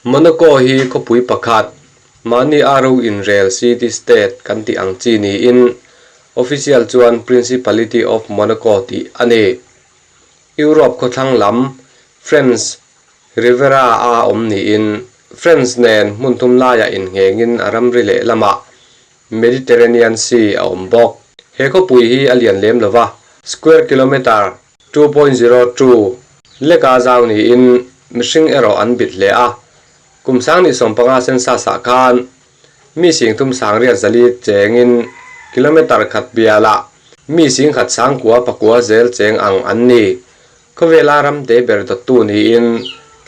Monaco hi khawpui pakhat, mahni a ro inrel city state kan tih ang chi niin official chuan Principality of Monaco tih a ni. Europe khawthlang lam French Riviera a awm niin France nen hmun thum laiah innghengin a ramri lehlamah Mediterranean Sea a awm bawk. He khawpui hi a lian lem lova, square kilometre 2.02 leka zau niin mihring erawh an bit hle a. Kum sang 15 census ah khan mi singthum sangriat zali chengin kilometre khat bialah mi singkhat sangkua pakua zel cheng ang an ni. Khawvela ram te ber dawttu niin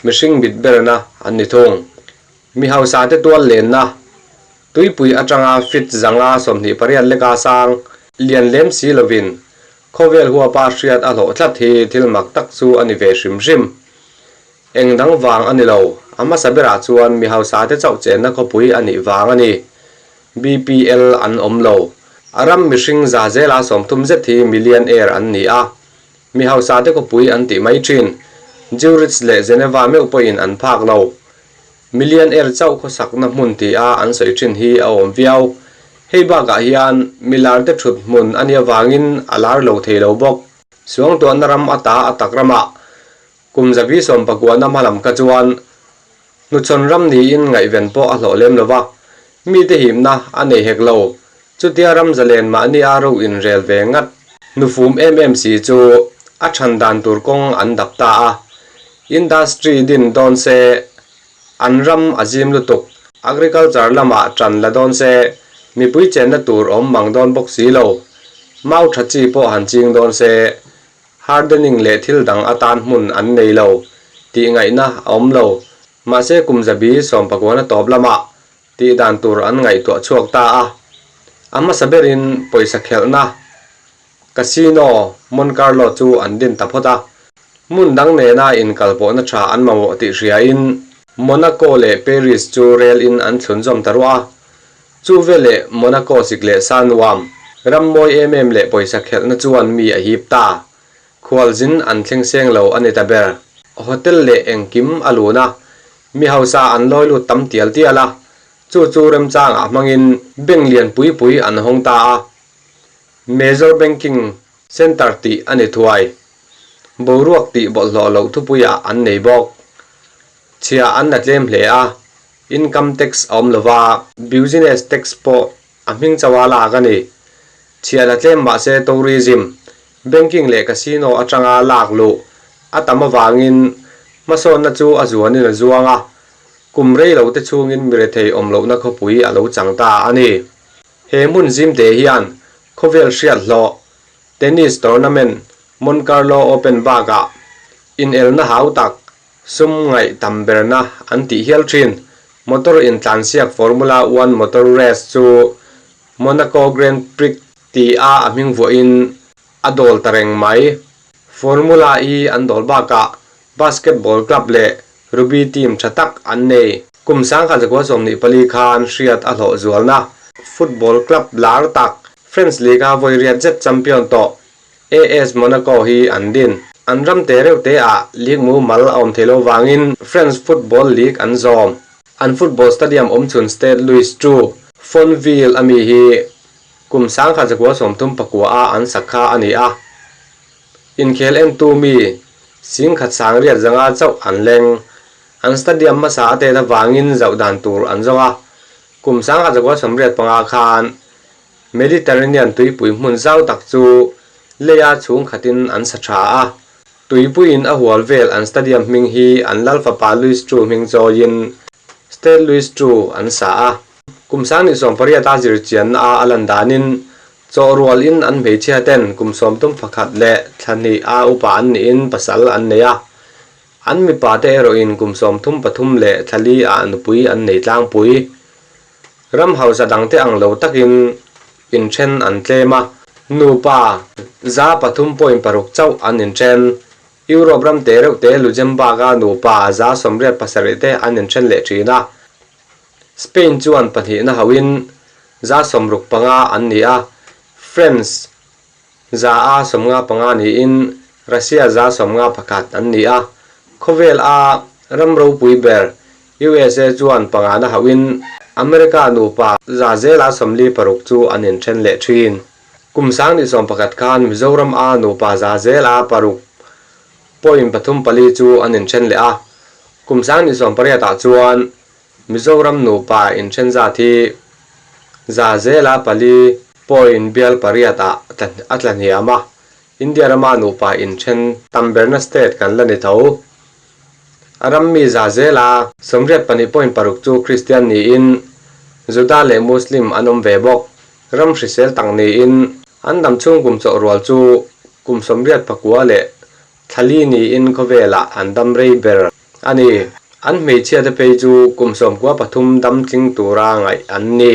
mihring bit berna an ni thung. Mi hausa te tual lenna tuipui atanga feet 128 leka sang lian lem si lovin Khawvel huapa hriat a hlawh tlat hi thil mak tak chu a ni ve hrim hrim. Eng dang vang a ni lo, a hmasa berah chuan mi hausa te chauh chenna khawpui a nih vang a ni. BPL an awm lo. A ram mihring za zela 30 zet hi millionaire an ni a, mi hausa te khawpui an tih mai thin. Zurich leh Geneva meuh pawhin an phak lo. Millionaire chauh khawsakna hmun ti a an sawi thin hi a awm viau. Hei bakah hian milar te thut hmun a nih avangin a lar lo thei lo bawk. Suangtuahna ram ata a tak ramah kum zabi sawmpakuana hmalam kha chuan hnuchhawn ram niin ngaihven pawh a hlawh lem lo va, mite himna a nei hek lo. Chutia ram zalen mahni a ro inrel ve ngat hnufum em em si chu a than dan tur kawng an dap ta a. Industry din dawn se an ram a zim lutuk, agriculture lamah tan la dawn se mipui chenna tur awm mang dawn bawk si lo, mau tha chi pawh han ching dawn se hardening leh thil dang atan hmun an nei lo tih ngaihna a awm lo. Mahse kum zabi sawmpakuana tawp lamah Tih dan tur an ngaihtuah chhuak ta a. A hmasa berin pawisa khelhna Casino Mon Carlo chu an din ta phawt a. Hmun dang nena inkalpawhna tha an mamawh tih hriain Monaco leh Paris chu rel in an thlunzawm ta ruah a. Chu veleh Monaco sik leh sa nuam, ram mawi em em leh pawisa khelhna chuan mi a hip ta. Khualzin an thleng seng lo a ni ta ber. Hotel leh engkim a lun a, Mi hausa an lawi lut tam tial tial a, chu chu remchangah hmangin bank lian pui pui an hawng ta a, Major Banking Centre tih a ni thuai. Boruak tih bawlhhlawh loh thupuiah an nei bawk. Chhia an la tlem hle a, income tax a awm lova, business tax pawh a hming chauha lak a ni. Chhia la tlem mahse tourism, Banking leh casino atanga lak luh a tam avangin hmasawnna chu a zuanin a zuang a, kum rei lo te chhungin mi rethei awm lohna khawpui a lo chang ta a ni. He hmun zimte hian khawvel hriat hlawh, tennis tournament, Mon Carlo Open bakah inelna hau tak, sum ngaih tam berna an tih hial thin. Motor intlansiak Formula One motor race chu Monaco Grand Prix Ti a a hming vuahin a dawl ta reng mai. Formula E an dawl bakah basketball club leh rugby team tha tak an nei. Kum 1924 khan hriat a hlawh zualna football club lar tak French League-a vawi riat zet champion tawh AS Monaco hi an din. An ram te reuh te ah league mumal a awm thei lo vangin French football league an zawm. An football stadium awmchhun Stade Louis ii, Fontville ami hi Kum 1934 a an sak kha a ni a, inkhel entu mi 18,500 chauh an leng. An stadium hmasa a tet avangin zoh dan tur an zawng a, kum 1985 khan Mediterranean tuipui hmun zau tak chu leia chhung khatin an sa tha a. Tuipuiin a hual vel an stadium hming hi an lal fapa Louis ii hming chawiin Stade Louis ii an sa a. Kum 2018 a zirchianna a a lan danin chawhrual in an hmeichhia ten kum 31 leh thla hnih a upa an nihin pasal an nei a. An mipa te erawhin kum 33 leh thla li ah nupui an nei tlangpui. Ram hausa dangte ang lo takin inthen an tlem a, nupa 3.6 chauh an inthen. Europe ram te reuh te Luxembourg a nupa 87 te an inthen leh thin a. Spain chuan pahnihna hauhin 65 an ni a, France 155 niin Russia 151 an ni a. Khawvel a ram ropui ber USA chuan pangana hauhin America nupa za zela 46 chu an inthen leh thin. Kum 2011 khan Mizoram a nupa za zela paruk point pathum pali chu an inthen leh a. Kum 2018 ah chuan Mizoram nupa inthen zat hi za zela pali point bial pariat ah a tla hniam a. India rama nupa inthen tam berna state kan la ni tho. A ram mi za zela 82 point paruk chu Kristian niin Juda leh Muslim an awm ve bawk. Ram hrisel tak niin an dam chhung kum chawh rual chu kum 89 leh thlali niin khawvelah an dam rei ber a ni. An hmeichhia te phei chu kum 93 dam tling tura ngaih an ni.